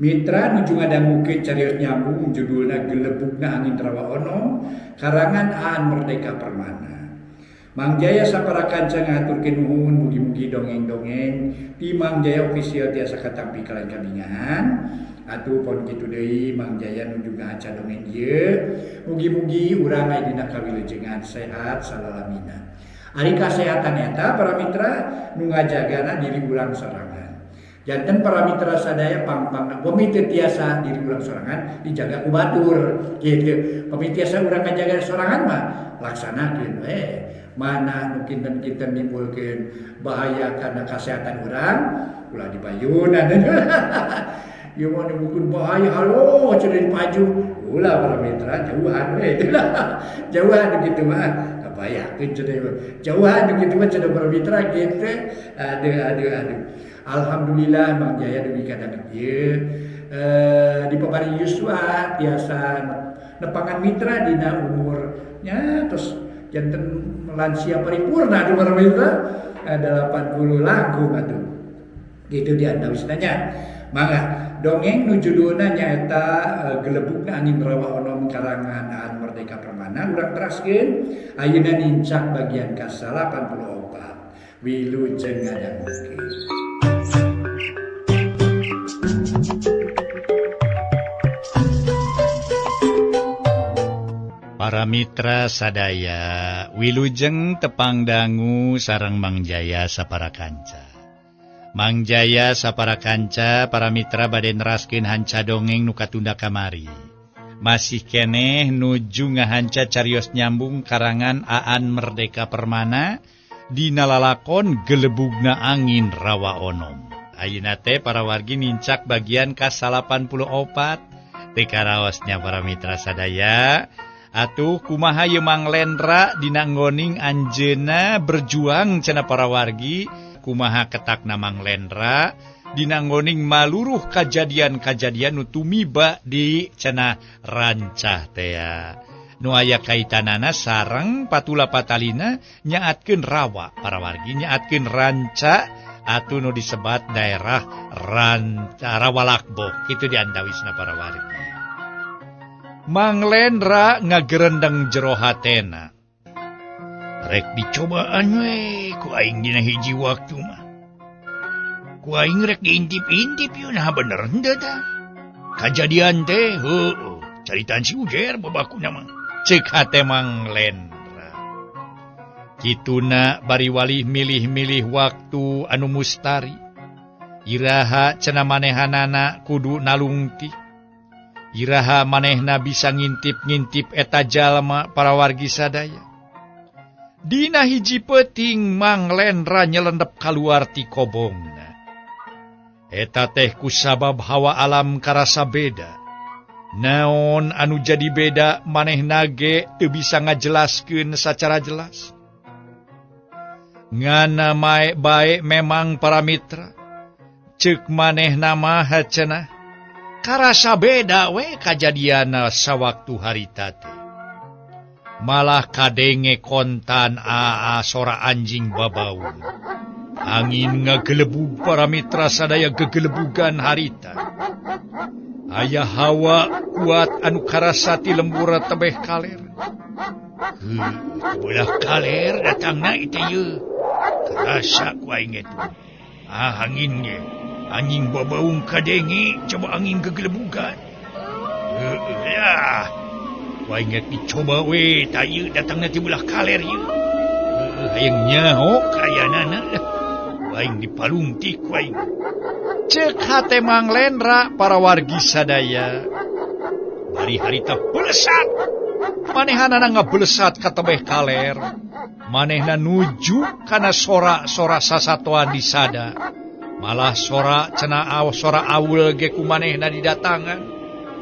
Mitra nuju ngadangukeun carios nyambung judulna Gelebugna Angin Rawa Onom karangan Aan Merdeka Permana. Mang Jaya sapara kanca ngahaturkeun nuhun mugi-mugi dongeng-dongeng ti Mang Jaya Official tiasa katampi kalayan kabingahan. Atuh pon kitu deui Mang Jaya nuju ngahaca dongeng ieu mugi-mugi urang aya dina kawilujengan sehat salalamina. Ari kasehatan eta para mitra nu ngajagana diri urang sorangan. Janten para mitra sadaya pang-pangna pami teu tiasa diri urang sorangan dijaga ku batur kitu. Pami tiasa urang ngajaga sorangan mah laksanakeun we. Mana nu kinten-kinten nimbulkeun bahaya kana kasehatan urang ulah dipayunan. Ieu mah nimbulkeun bahaya halo cenah dipaju ulah para mitra jauhan we. Jauhan kitu mah kabayakeun cenah jauhan kitu mah cenah para mitra kitu. Aduh aduh aduh. Alhamdulillah Mang Jaya dugi ka danget ieu di pabari yuswa tiasa nepangan mitra dina umurnya terus janten lansia paripurna aduh para mitra 80 langkung atuh gitu di antawisna nya. Mangga dongeng nu judulna nyaeta Gelebugna Angin Rawa Onom karangan Aan Merdeka Permana urang teraskeun ayeuna nincak bagian ka 84 wilujeng ngadangukeun. Para mitra sadaya wilujeng tepang dangu sareng Mang Jaya sapara kanca. Mang Jaya sapara kanca para mitra bade neraskeun hanca dongeng nu katunda kamari. Masih keneh nuju ngahanca carios nyambung karangan Aan Merdeka Permana dina lalakon Gelebugna Angin Rawa Onom. Ayeuna teh para wargi nincak bagian ka 84 teu karaosnya para mitra sadaya. Atuh kumaha ieu Mang Lendra dina nggoning anjeunna berjuang cenah para wargi, kumaha ketakna Mang Lendra dina nggoning maluruh kajadian-kajadian nu tumiba di cenah rancah tea. Nu aya kaitanana sareng patula patalina nyaatkeun rawa para wargi, nyaatkeun ranca atuh nu disebat daerah Ranca Rawalakbo kitu di antawisna para wargi. Mang Lendra ngagerendeng jero hatena. Rek dicobaan we ku aing dina hiji waktu mah. Ku aing rek diintip-intip yeuh nah bener henteu tah. Kajadian teh heueuh caritaan si Ujer babakuna mah. Ceuk hate Mang Lendra. Kituna bari walih milih-milih waktu anu mustari. Iraha cenah manehanana kudu nalungtik. Iraha manehna bisa ngintip-ngintip eta jalma para wargi sadaya. Dina hiji peuting Mang Lendra nyelendep kaluar ti kobongna. Eta teh kusabab hawa alam karasa beda. Naon anu jadi beda manehna ge teu bisa ngajelaskeun sacara jelas. Ngana mae bae memang para mitra. Ceuk manehna mah cenah karasa beda we kajadianna sawaktu harita teh. Malah kadenge kontan aa sora anjing babaung. Angin ngagelebug para mitra sadaya gegelebugan harita. Aya hawa kuat anu karasa ti lembur tebeh kaler. Heuh, belah kaler datangna itu ieu. Karasa ku aing eta. Ah angin ge. Anjing babaung kadenge coba angin gegelebugan. Heuh ya. Ku aing ge dicoba we tah ieu datangna ti belah kaler ieu. Heuh hayang nyaho kayanana. Ku aing dipalungtik ku aing. Ceuk hate Mang Lendra para wargi sadaya. Bari harita belesat. Manehanana ngabelesat ka tebeh kaler. Manehna nuju kana sora-sora sasatoan di sada. Malah sora cenah sora awul ge ku manehna didatangan.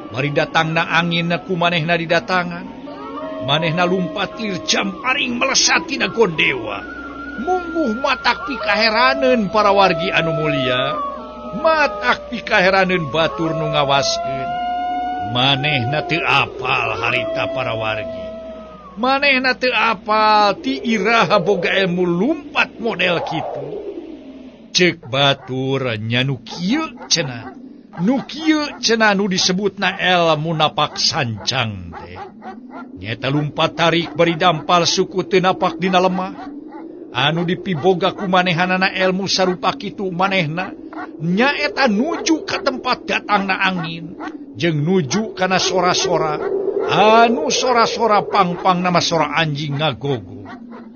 Bari datangna anginna ku manehna didatangan. Manehna lumpat lir jamparing melesat tina gondewa. Mungguh matak pikaheraneun para wargi anu mulia. Matak pikaheraneun batur nu ngawaskeun. Manehna teu apal harita para wargi. Manehna teu apal ti iraha boga ilmu lumpat model kitu. Ceuk batur nya nu kieu cenah. Nu kieu cenah nu disebutna elmu napak sancang teh. Nyeta lumpat tarik bari dampal suku teu napak dina lemah. Anu dipiboga ku manehanana elmu sarupa kitu manehna nyaeta nuju ka tempat datangna angin jeung nuju kana sora-sora. Anu sora-sora pangpang nama sora anjing ngagogo.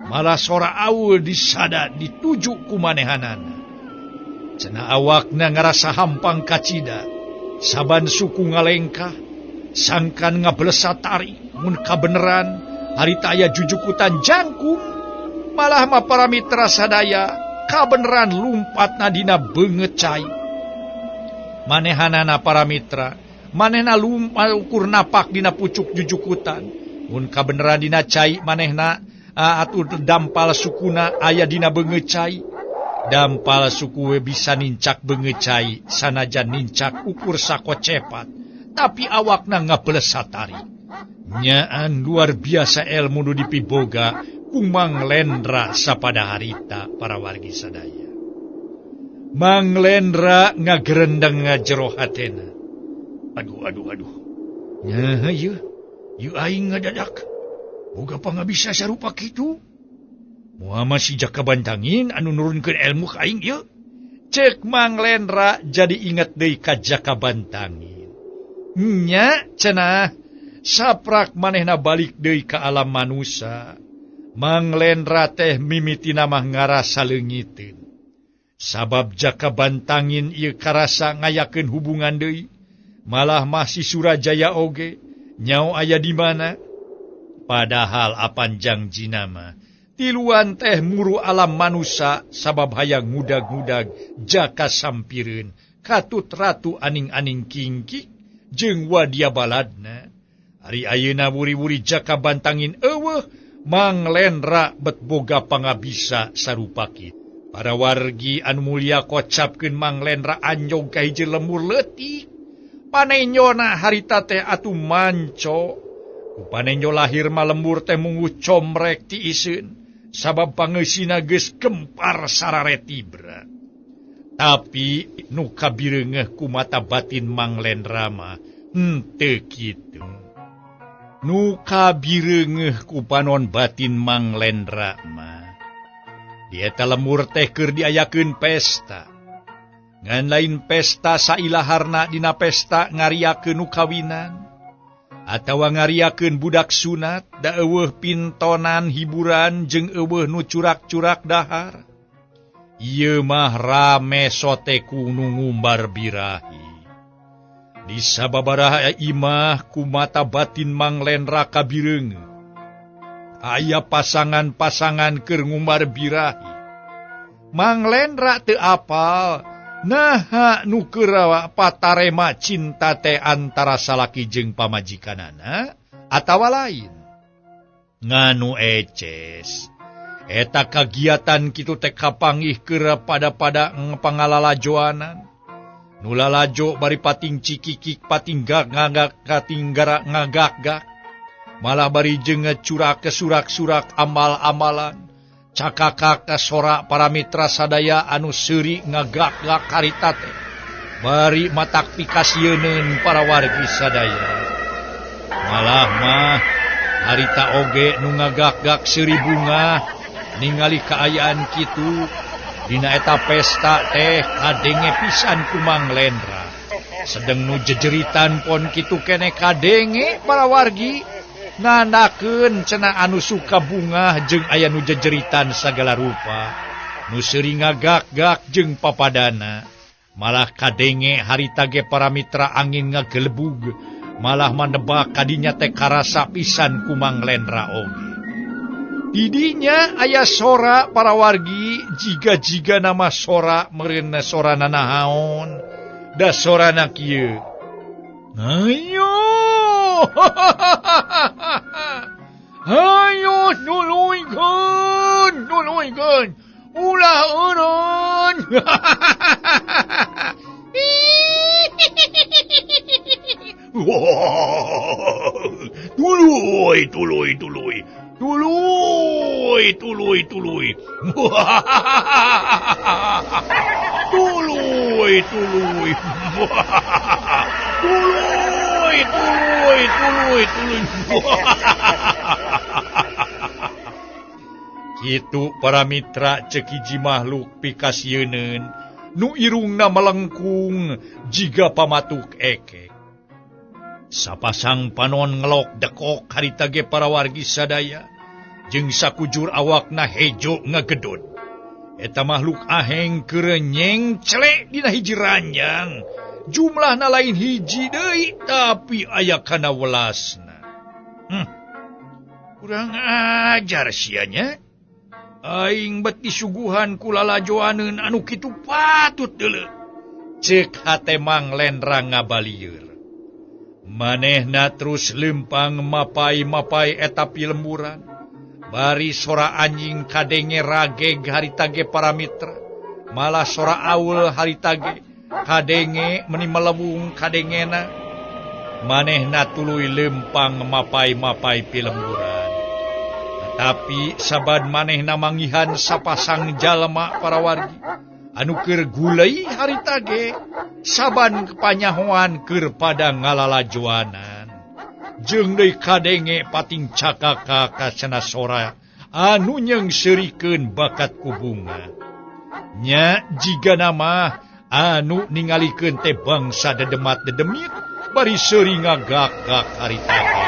Malah sora aul disada dituju ku manehanana. Cenah awakna ngarasa hampang kacida. Saban suku ngalengkah sangkan ngablesa tarik mun kabeneran harita aya jujukutan jangkung malah mah para mitra sadaya kabeneran lumpatna dina beungeut cai. Manehanana para mitra manehna lumpat ukur napak dina pucuk jujukutan mun kabeneran dina cai manehna atuh dampal sukuna aya dina beungeut cai. Dampal suku we bisa nincak beungeut cai sanajan nincak ukur sakocepat tapi awakna ngablesa tarik. Nyaan luar biasa elmu nu dipiboga ku Mang Lendra sapada harita para wargi sadaya. Mang Lendra ngagerendeng ngajero hatena. Aduh aduh aduh. Nya ieu, ieu aing ngadadak. Boga pangabisa sarupa kitu. Moal si Jaka Bantangin anu nurunkeun elmu ka aing ieu. Cek Mang Lendra jadi inget deui ka Jaka Bantangin. Nya cenah saprak manehna balik deui ka alam manusa. Mang Lendra teh mimitina mah ngarasa leungiteun. Sabab Jaka Bantangin ieu karasa ngayakeun hubungan deui. Malah mah si Surajaya oge nyao aya di mana. Padahal apan jangjina mah tiluan teh muru alam manusa sabab hayang ngudag-ngudag jaka sampireun katut ratu aning-aning kingkik jeung wadia baladna. Ari ayeuna wuri-wuri Jaka Bantangin eueuh Mang Lendra bet boga pangabisa sarupa kitu. Para wargi anu mulia kocapkeun Mang Lendra anjog ka hiji lemur leutik. Panenyona harita teh atuh manco. Ku panenyo lahir mah lembur teh mungguh comrek ti iseun sabab pangeusina geus gempar sararetibra. Tapi nu kabireungeuh ku mata batin Mang Lendra mah henteu kitu. Nu kabireungeuh ku panon batin Mang Lendra mah di eta lemur teh keur diayakeun pesta. Ngan lain pesta sailaharna dina pesta ngariakeun nu kawinan atawa ngariakeun budak sunat da eueuh pintonan hiburan jeung eueuh nu curak-curak dahar. Ieu mah rame sote ku nu ngumbar birahi. Di sababaraha imah ku mata batin Mang Lendra kabireungeuh. Aya pasangan-pasangan keur ngumbar birahi. Mang Lendra teu apal naha nu keur patarema cinta teh antara salaki jeung pamajikanana atawa lain. Nganu eces. Eta kagiatan kitu teh kapanggih keur pada-pada pangalalajoanan. Nu lalajo bari pating cikikik pating gak ngagak kating gara ngagak-gak. Malah bari jeung curak kesurak-surak amal-amalan. Cakakak sora para mitra sadaya anu seuri ngagak-gak harita teh. Bari matak pikasieun para wargi sadaya. Malah mah harita oge nu ngagak-gak seuri bungah ningali kaayaan kitu. Dina eta pesta teh kadenge pisan ku Mang Lendra. Sedeng nu jejeritan pon kitu kene kadenge para wargi. Nandakeun cenah anu suka bungah jeung aya nu jejeritan sagala rupa. Nu seuri ngagak-gak jeung papadana. Malah kadenge harita ge para mitra angin ngagelebug. Malah manebak kadinya teh karasa pisan ku Mang Lendra oge. Didinya aya sora para wargi jiga-jiga nama sora meureun sora nanahaon. Da sorana kieu. Ayo. Ayo nuluykeun, nuluykeun. Ulah eureun. Tuluy, tuluy, tuluy. Tuluy, tuluy, tuluy. Tuluy, Tuluy tuluy. Tuluy tuluy tuluy tuluy. Kitu para mitra cek hiji makhluk pikasieun nu irungna melengkung jiga pamatuk ekek. Sapasang panon ngelok dekok harita ge para wargi sadaya jeung sakujur awakna hejo ngagedot. Eta makhluk aheng kerenyeng celek dina hiji ranjang. Jumlahna lain hiji deui tapi aya kana welasna. Kurang ajar sia nya. Aing bet disuguhan ku lalajoaneun anu kitu patut deuleu. Ceuk hate Mang Lendra ngabalieur. Manehna terus lempang mapai-mapai eta pilemburan. Bari sora anjing kadenge rageg harita ge para mitra. Malah sora aul harita ge kadenge meni melebung kadengena. Manehna tuluy lempang mapai-mapai pilemburan. Tapi sabad manehna manggihan sapasang jalma para wargi anu keur gulei harita ge saban kepanyahoan keur pada ngalalajoanan. Jeung deui kadenge pating cakaka kasana sora anu nyeungseurikeun bakat ku bunga. Nya jigana mah anu ningalikeun teh bangsa dedemat dedemit bari seuri ngagak-gak harita ge.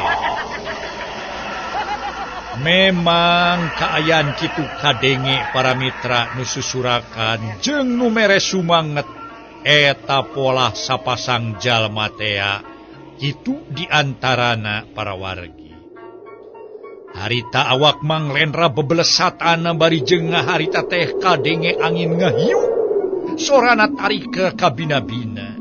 Memang kaayaan kitu kadenge para mitra nu susurakan jeung nu mere sumanget eta polah sapasang jalma tea kitu diantarana para wargi. Harita awak Mang Lendra bebelesatana bari jeung ngaharita teh kadenge angin ngahiup sorana tarik ke kabina-bina.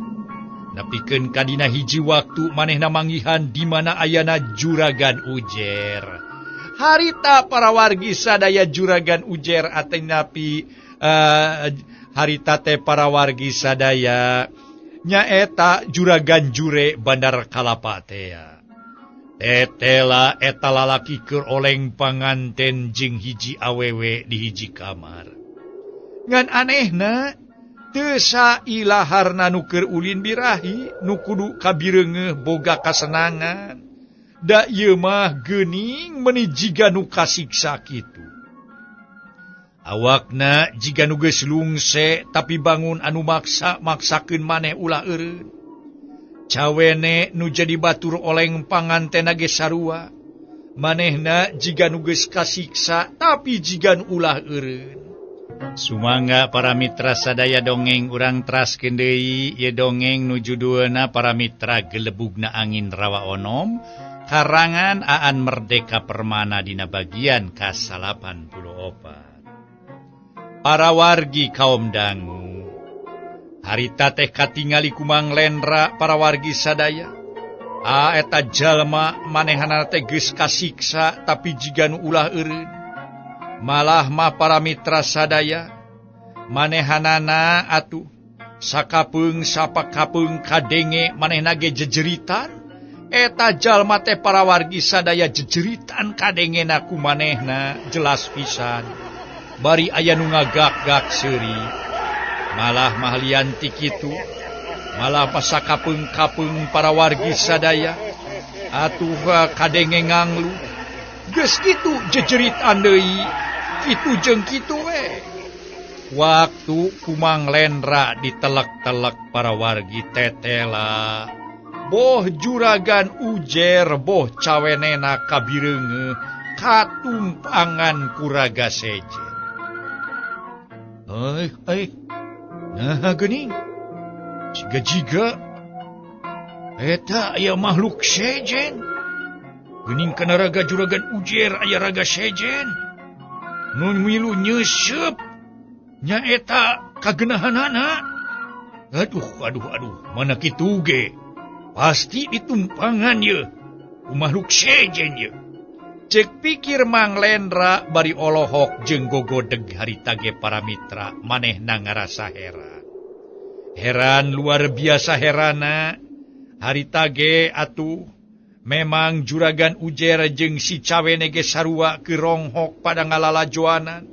Nepikeun kadina hiji waktu manehna manggihan di mana ayana juragan Ujer. Harita para wargi sadaya juragan Ujer atanapi harita teh para wargi sadaya nyaeta juragan Jure Bandar Kalapa tea. Tetela eta lalaki keur oleng panganten jeung hiji awewe di hiji kamar. Ngan anehna teu sailaharna nu keur ulin birahi nu kudu kabireungeuh boga kasenangan. Da ieu mah geuning meuni jiga nu kasiksa kitu. Awakna jiga nu geus lungse tapi bangun anu maksa maksakeun maneh ulah eureun. Cawene nu jadi batur oleng pangantena ge sarua. Manehna jiga nu geus kasiksa tapi jiga nu ulah eureun. Sumangga para mitra sadaya dongeng urang traskeun deui ieu dongeng nu judulna para mitra Gelebugna Angin Rawa Onom. Karangan Aan Merdeka Permana dina bagian ka-84. Para wargi kaum dangu, harita teh katingali ku Mang Lendra para wargi sadaya. Ah eta jalma manehana teh geus kasiksa tapi jiga nu ulah eureun. Malah mah para mitra sadaya manehanana atuh sakapeung sapakapeung kadenge manehna ge jejeritan. Eta jalma teh para wargi sadaya jejeritan kadengena ku manehna jelas pisan. Bari aya nu ngagak-gak seuri. Malah mahlian ti kitu. Malah pasakapeung-kapeung para wargi sadaya atuh kadenge nganglu. Geus kitu jejeritan deui. Kitu jeung kitu we. Waktu ku Mang Lendra ditelek-telek para wargi tetela. Boh juragan Ujer boh cawenena kabireungeuh katumpangan kuraga sejen. Nah geuning jiga-jiga eta aya makhluk sejen. Geuning kana raga juragan Ujer aya raga sejen. Nu milu nyeuseup nyaeta kagenahanana. Aduh aduh aduh mana kitu ge. Pasti ditumpangan ye ku makhluk sejen ye. Cek pikir Mang Lendra bari olohok jeung gogodeg harita ge para mitra manehna ngarasa heran. Heran luar biasa herana harita ge atuh memang juragan Ujer jeung si cawene ge sarua keur ronghok pada ngalalajoanan.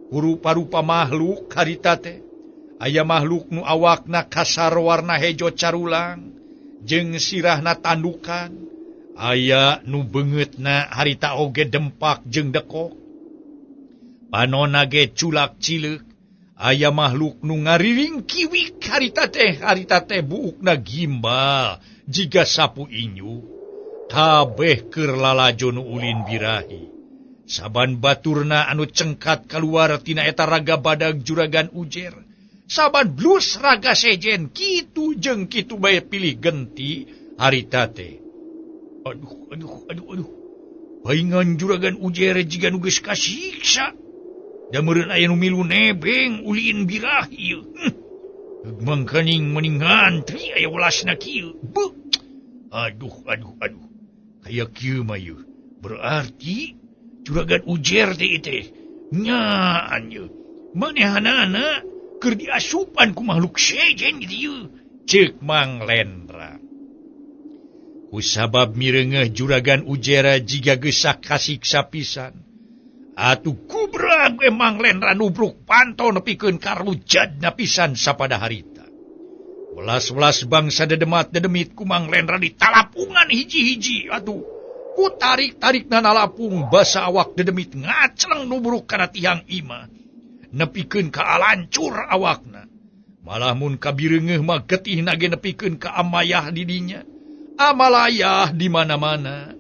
Rupa-rupa makhluk harita teh. Aya makhluk nu awakna kasar warna hejo carulang jeung sirahna tandukan. Aya nu beungeutna harita oge dempak jeung dekok. Panonna ge culak cileuk. Aya makhluk nu ngariring kiwik harita teh buukna gimbal jiga sapu inyu. Kabeh keur lalajo nu ulin birahi. Saban baturna anu cengkat kaluar tina eta raga badag Juragan Ujer. Saban blus raga sejen kitu jeung kitu bae pilih genti harita teh. Aduh aduh aduh aduh. Paingan Juragan Ujer jiga nu geus kasiksa. Da meureun aya nu milu nebeng ulin birahi ieu. Mangkaning meuning ngantri aya ulasna kieu. Beuh. Aduh aduh aduh. Kaya kieu mah ieu. Berarti Juragan Ujer teh teh nyaan ieu. Manehanana keur diasupan ku makhluk sejen gitu ieu. Ceuk Mang Lendra. Kusabab mireungeuh Juragan Ujer jiga geus kasiksa pisan. Atuh kubrag we Mang Lendra nubruk panto nepikeun karujadna pisan sapada harita. Welas-welas bangsa dedemat dedemit ku Mang Lendra ditalapungan hiji-hiji atuh. Ku tarik-tarikna nalapung basa awak dedemit ngacleng nubruk kana tiang imah. Nepikeun ka alancur awakna. Malah mun kabireungeuh mah getihna ge nepikeun ka amayah di dinya. Amalayah di mana-mana.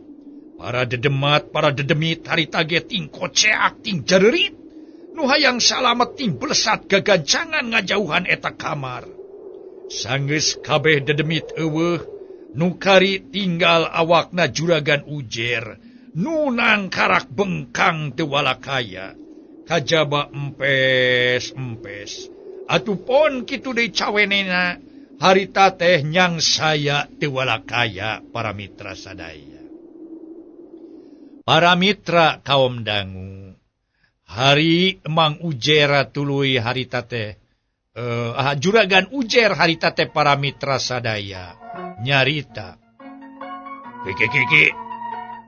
Para dedemat, para dedemit harita ge ting koceak ting jarerit. Nu hayang salamet ting belesat gagancangan ngajauhan eta kamar. Sanggeus kabeh dedemit eueuh, nu kari tinggal awakna Juragan Ujer, nu nangkarak bengkang teu walakaya. Kajaba empes-empes. Atuh pon kitu deui cawenena, harita teh nyang saya teu walakaya para mitra sadaya. Para mitra kaum dangu, hari Mang Ujer tuluy harita teh Juragan Ujer harita teh para mitra sadaya nyarita. Kiki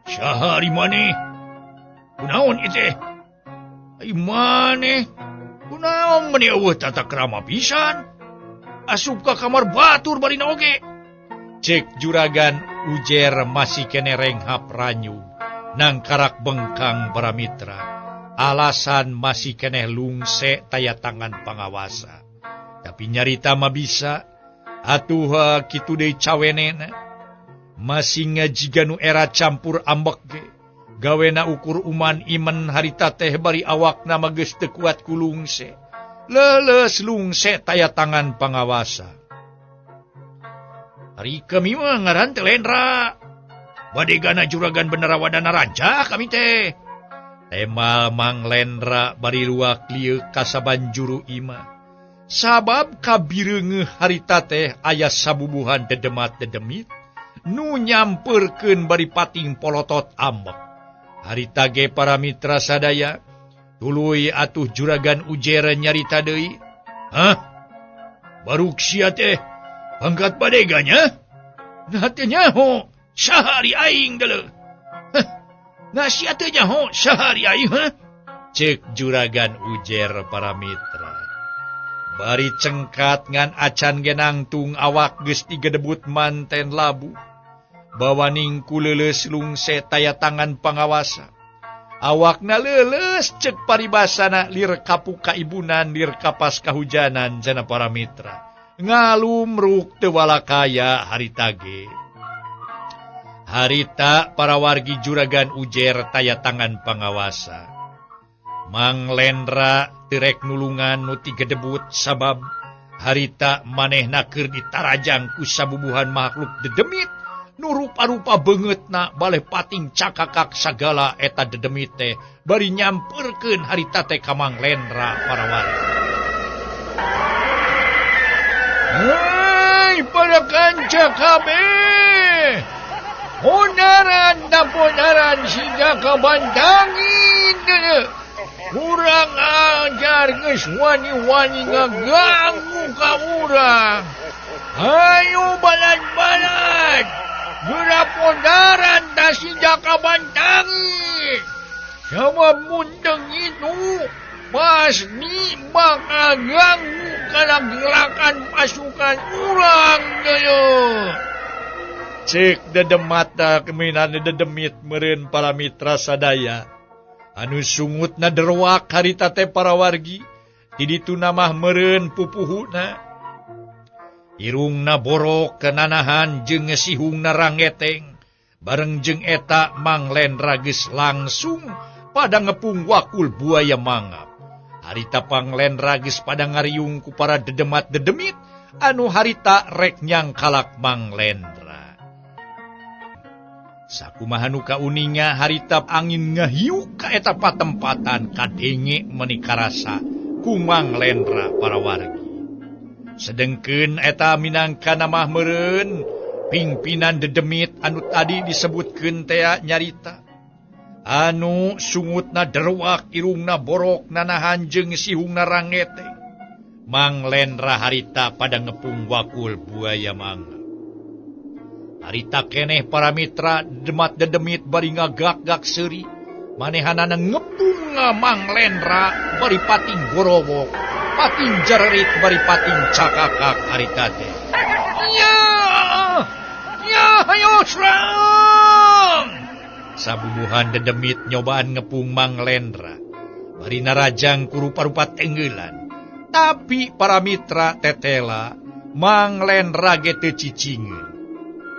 saha ari maneh? Kunaon ieu teh? Ai maneh? Kunaon meuni eueuh tata krama pisan? Asup ka kamar batur barina oge. Cek Juragan Ujer masih kene renghap ranyu. Nangkarak bengkang para mitra. Alasan masih keneh lungse taya tangan pangawasa. Tapi nyarita mah bisa. Atuh kitu deui cawenena. Masih ngajiga nu era campur ambek ge. Gawena ukur uman imen harita teh bari awakna mah geus teu kuat ku lungse. Leuleus lungse taya tangan pangawasa. Ari kami mah ngaran teh Lendra. Badegana Juragan Benerawada raja kami teh. Temal Mang Lendra bari luak lieuk ka sabanjuru imah. Sabab kabireungeuh harita teh aya sabubuhan dedemat dedemit nu nyampeurkeun bari pating polotot ambek. Harita ge para mitra sadaya tuluy atuh Juragan Ujer nyarita deui. Hah? Baruk sia teh pangkat badeganya? Nah teu nyaho sahari aing deuleu. Heh. Nah sia teu nyaho sahari aing heh. Ceuk Juragan Ujer para mitra. Bari cengkat ngan acan ge nangtung awak geus digedebut manten labu. Bawaning ku leuleus lungse taya tangan pangawasa. Awakna leuleus ceuk paribasana lir kapuk kaibunan lir kapas kahujanan cenah para mitra. Ngalumruk teu walakaya harita ge. Harita para wargi Juragan Ujer taya tangan pangawasa. Mang Lendra terek nulungan nu tigedebut sabab harita manehna keur ditarajang ku sabubuhan makhluk dedemit nu rupa-rupa beungeutna baleh pating cakakak sagala eta dedemit teh bari nyampeurkeun harita teh ka Mang Lendra para wargi. Hei para kanca kabeh, honaran taponaran si Jaka Bantangin deuleu. Kurang ajar geus wani-wani ngaganggu ka urang. Hayu balad-balad, geura podaran ta si Jaka Bantangin. Sabab mun teu ngitu pasti bakal ganggu kana gerakan pasukan urang deui. Cek dedemata keminan dedemit meureun para mitra sadaya. Anu sungutna derwak harita teh para wargi, di ditu mah meureun pupuhuna. Irungna borok kenanahan jeung sihungna rangeteng. Bareng jeung eta Mang Lendra geus langsung pada ngepung wakul buaya mangap. Harita Pang Lendra geus pada ngariung ku para dedemat dedemit anu harita rek nyangkalak Mang Lendra. Sakumaha nu kauninga harita angin ngahiuk ka eta patempatan kadenge meuni karasa ku Mang Lendra para wargi. Sedengkeun eta minangka mah meureun pingpinan dedemit anu tadi disebutkeun tea nyarita. Anu sungutna derwak irungna borok nanahan jeung sihungna rangete. Mang Lendra harita pada ngepung wakul buaya mangga. Harita keneh para mitra demat dedemit bari ngagak-gak seuri. Manehanana ngepung Mang Lendra bari pating gorowok, pating jererit bari pating cakakak harita teh. Ya! Ya, hayo serang! Sabubuhan dedemit nyobaan ngepung Mang Lendra. Bari narajang ku rupa-rupa tenggelan. Tapi para mitra tetela Mang Lendra ge teu cicingeun.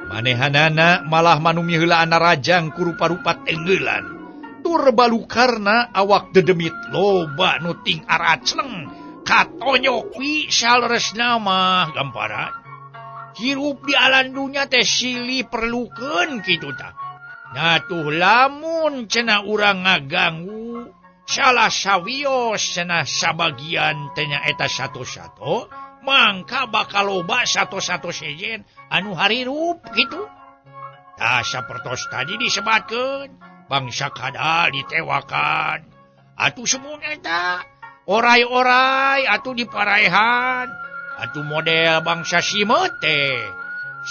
Manehanana malah manumi heulaan narajang ku rupa-rupa tenggelan. Tur balukarna awak dedemit loba nu ting aracleng katonyok wi saleresna mah gamparan. Hirup di alam dunya teh silih perlukeun kitu tah. Nah tuh lamun cenah urang ngaganggu salah sawios cenah sabagian teh nya eta satu-satu mangka bakal loba satu-satu sejen anu harirup kitu. Tah sapertos tadi disebatkeun bangsa kadal ditewakan atuh semun eta orai-orai atuh diparaehan atuh model bangsa simeut teh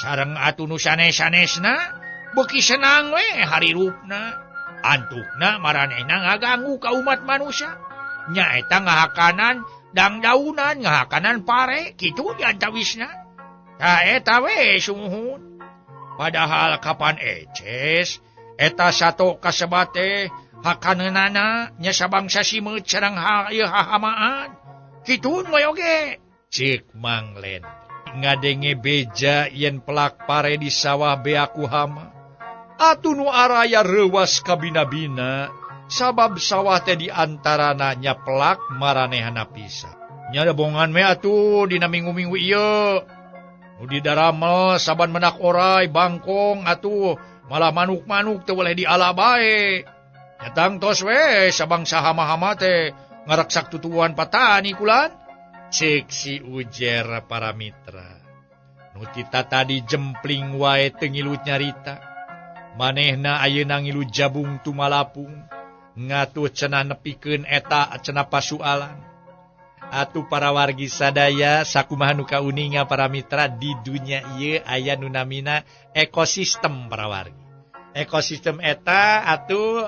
sareng atuh nu sanes-sanesna beuki senang we harirupna antukna maranehna ngaganggu ka umat manusia nyaeta ngahakanan dangdaunan ngahakanan pare kitu diantawisna tah eta we sumuhun. Padahal kapan eces eta sato kasebate hakaneunana nya sabangsa simeut sareng ieu hahamaan kitu we oge. Cek Mang Len ngadenge beja yen pelak pare di sawah beaku hama atuh nu araya reuwas kabina-bina sabab sawah teh di antarana nya pelak maranehana pisan. Nya bongan we atuh dina minggu-minggu ieu nu didaramel saban menak orai bangkong atuh malah manuk-manuk teu boleh diala bae. Nya tangtos we sabangsa hama-hama teh ngareksak tutuwuhan patani kulan. Cek si ujer para mitra. Nu tita tadi jempling wae teu ngilu nyarita. Manehna ayeuna ngilu jabung tumalapung ngatuh cenah nepikeun eta cenah pasualan. Atuh para wargi sadaya sakumaha nu kauninga para mitra di dunya ieu aya nu namina ekosistem para wargi. Ekosistem eta atuh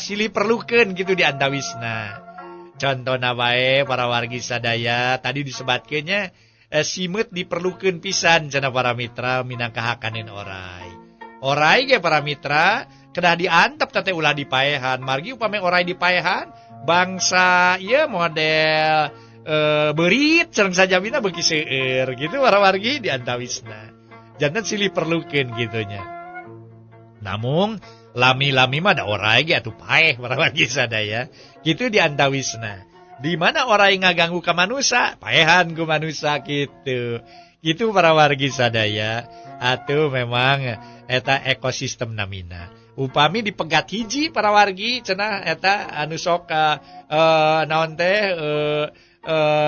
silih perlukeun kitu di antawisna. Contohna wae para wargi sadaya tadi disebatkeunnya simeut diperlukeun pisan cenah para mitra minangka hakaneun orai. Orai ge para mitra kedah diantep teh ulah dipaehan. Margi upami orai dipaehan bangsa ieu model beurit sareng sajamina beuki seueur gitu para wargi di antawisna. Janten silih perlukeun kitu nya. Namung lami-lami mah da orai ge atuh paeh para wargi sadaya. Kitu di antawisna. Di mana orai ngaganggu ka manusa, paehan ku manusa kitu. Kitu para wargi sadaya. Atuh memang eta ekosistem namina. Upami dipegat hiji para wargi cenah eta anu sok naon teh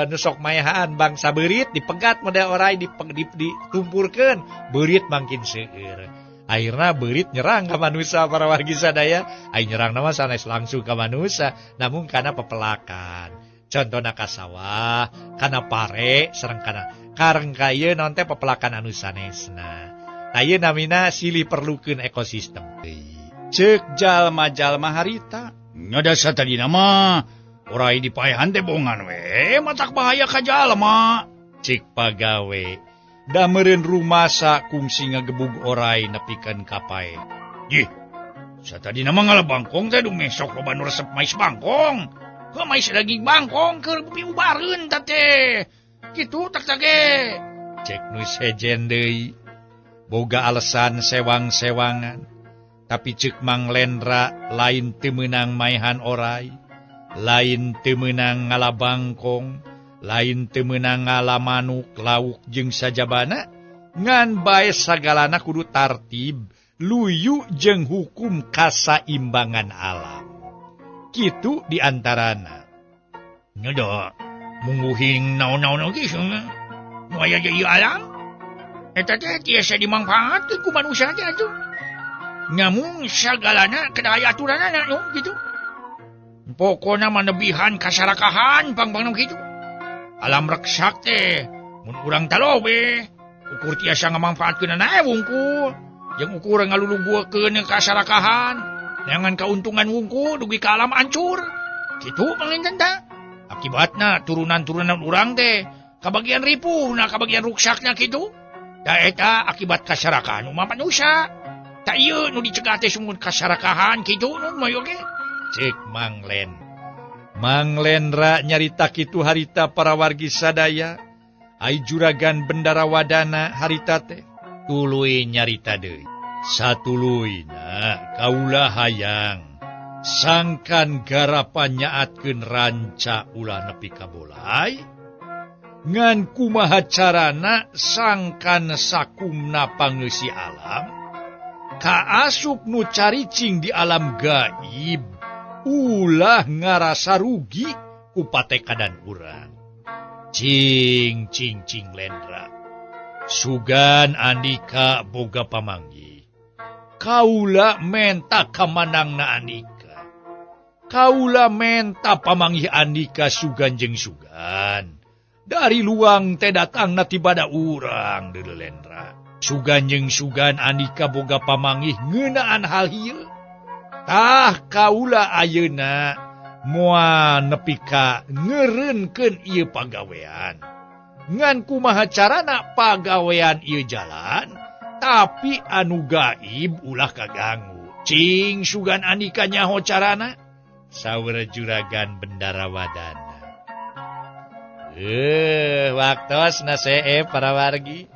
nu sok maehan bangsa beurit dipegat model orai ditumpurkeun beurit mangkin seueur. Akhirna beurit nyerang ka manusa para wargi sadaya. Ai nyerang mah sanes langsung ka manusa, namun kana pepelakan. Contona ka sawah, kana pare sareng kana kareng ka ieu naon teh pepelakan anu sanesna. Tah ieu namina silih perlukeun ekosistem. Ceuk jalma-jalma harita, nya da satadina mah Orai dipaehan teh bongan we, matak bahaya ka jalma. Cik pagawe. Da meureun rumasa kungsi ngagebug orai nepikeun ka pae. Jih. Satadina mah ngala bangkong teh dumeh sok loba nu resep mais bangkong. Heuh mais daging bangkong keur piubareun ta teh. Kitu tak tage. Cek nu sejen deui. Boga alasan sewang-sewangan. Tapi ceuk Mang Lendra lain teu meunang maehan orai, lain teu meunang ngala bangkong, lain teu meunang ngala manuk, lauk jeung sajabana, ngan bae sagalana kudu tartib, luyu jeung hukum kasaimbangan alam. Kitu diantarana. Nya da mungguhing naon-naon oge nu aya di ieu alam. Eta teh tiasa dimangfaatkeun ku manusia teh atuh. Nyamun sagalana kedah aya aturanana nu kitu. Pokona mah nebihan kasarakahan pang-pang nu kitu. Alam reksak teh mun urang talobe ukur tiasa ngamangfaatkeunana wungkul. Jeung ukur ngalulugukeun kasarakahan, neangan kauntungan wungkul dugi ka alam ancur. Kitu panginten tah. Akibatna turunan-turunan urang teh kabagian ripuhna, kabagian ruksakna kitu. Da eta akibat kasarakahan umat manusia. Tak ieu nu dicegah teh sumut kasarakahan kitu nu mah oge. Cek Mang Len. Mang Lendra nyarita kitu harita para wargi sadaya. Ai juragan Bendara Wadana harita teh tuluy nyarita deui. Satuluyna kaula hayang sangkan garapan nyaatkeun ranca ulah nepi ka bolai. Ngan kumaha carana sangkan sakumna pangeusi alam kaasup nu caricing di alam gaib ulah ngarasa rugi ku patekadan urang. Cing cing cing Lendra. Sugan andika boga pamanggih. Kaula menta kamanangna andika. Kaula menta pamanggih andika sugan jeung sugan. Dari luang teh datangna tibada urang deuleu Lendra. Sugan jeung sugan andika boga pamanggih ngeunaan hal ieu. Tah kaula ayeuna moal nepi ka ngeureunkeun ieu pagawean. Ngan kumaha carana pagawean ieu jalan, tapi anu gaib ulah kaganggu. Cing sugan andika nyaho carana? Saur juragan Bendara Wadana. Waktosna see para wargi.